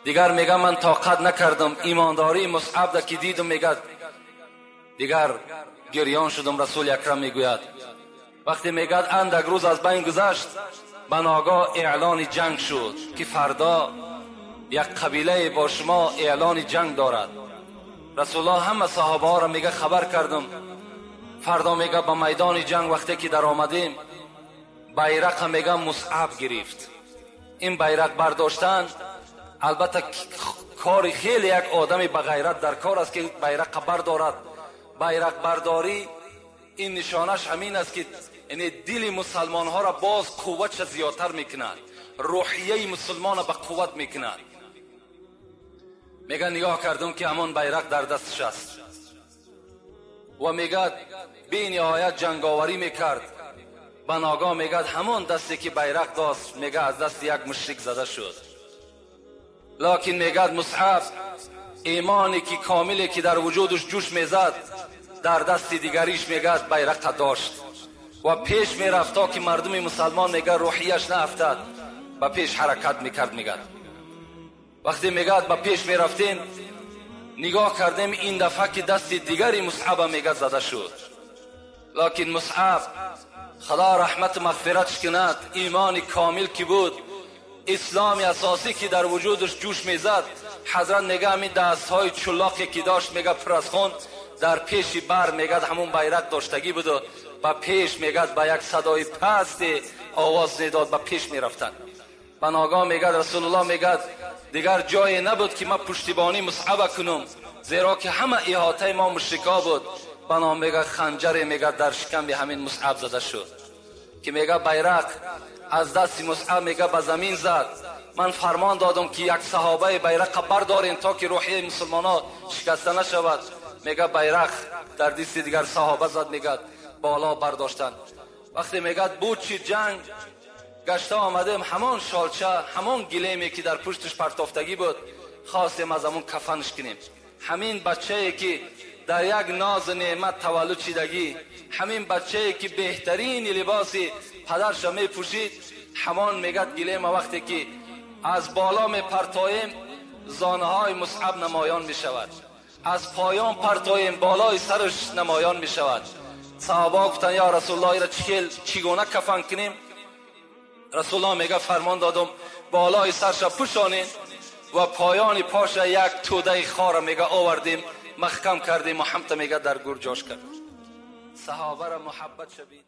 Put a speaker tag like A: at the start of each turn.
A: Дигар мега ман тоқат накардам, имондории Мусъаб да ки дидам, мега дигар гирён шудам. Расули Акрам мегӯяд вақте мегӯяд андак рӯз аз байн гузашт, ба ногоҳ эълони ҷанг шуд ки фардо як қабилае бо шумо эълони ҷанг дорад. Расулуллоҳ ҳама саҳобаҳоро мега хабар кардам, фардо мега ба майдони ҷанг вақте ки даромадем, байрақа мега Мусъаб гирифт. Ин байрақ бардоштан албатта кори хеле як одами ба ғайрат дар кор аст ки байрақа бардорад. Байрақбардорӣ ин нишонаш ҳамин аст ки яъне дили мусалмонҳоро боз қувватша зиёдтар мекунад, рӯҳияи мусулмонро ба қувват мекунад. Мега нигоҳ кардам ки ҳамон байрақ дар дасташ аст ва мегӯяд бениҳоят ҷанговарӣ мекард. Ба ногоҳ мегӯяд ҳамон дасте ки байрақ дошт, мега аз дасти як мушрик зада шуд. Локин мегӯяд Мусъаб имоне ки комиле ки дар вуҷудаш ҷӯш мезад, дар дасти дигариш мегӯяд байрақа дошт ва пеш мерафт то ки мардуми мусалмон мегӯяд рӯҳияш наафтад, ба пеш ҳаракат мекард. Мегӯяд вақте мегӯяд ба пеш мерафтем, нигоҳ кардем ин дафъа ки дасти дигари Мусъаба мегӯяд зада шуд. Локин Мусъаб худо раҳмату мағфиратш кунад, имони комил ки буд, исломи асосӣ ки дар вуҷудаш ҷӯш мезад, ҳазрат мега ҳамин дастҳои чулоқе ки дошт, мега пур аз хун дар пеши бар мегӯяд ҳамун байрақ доштагӣ буду ба пеш мегӯяд ба як садои пасте овоз медод, ба пеш мерафтанд. Ба ногоҳ мегӯяд Расулуллоҳ мегӯяд дигар ҷое набуд ки ман пуштибонӣ Мусъаба кунам, зеро ки ҳама иҳотаи мо мушрикҳо буд. Ба ном мегӯяд ханҷаре мегӯяд дар шикамби ҳамин Мусъаб зада шуд ки мегӯяд байрақ аз дасти Мусъаб мегӯяд ба замин зад. Ман фармон додам ки як саҳобаи байрақа бардорем то ки рӯҳияи мусулмонҳо шикаста нашавад. Мегӯяд байрақ дар дасти дигар саҳоба зад, мегӯяд боло бардоштанд. Вақте мегӯяд буд чи ҷанг гашта омадем, ҳамон шолча, ҳамон гилеме ки дар пушташ партофтагӣ буд, хостем аз ҳамон кафанш кунем. Ҳамин бачае ки дар як нозу неъмат таваллуд шидагӣ, ҳамин бачае ки беҳтарин либоси падарша мепӯшид, ҳамон мегӯяд гилема вақте ки аз боло мепартоем, зонаҳои Мусъаб намоён мешавад, аз поён партоем, болои сараш намоён мешавад. Саҳобаҳо гуфтанд ё Расулуллоҳ, инро чӣ гуна кафан кунем? Расулуллоҳ мегӯяд фармон додам болои сарша пӯшонем ва поёни поша як тӯдаи хора мега овардем, маҳкам кардем ва ҳамта мега дар гур ҷош кардем. Саҳобаро муҳаббат шабид.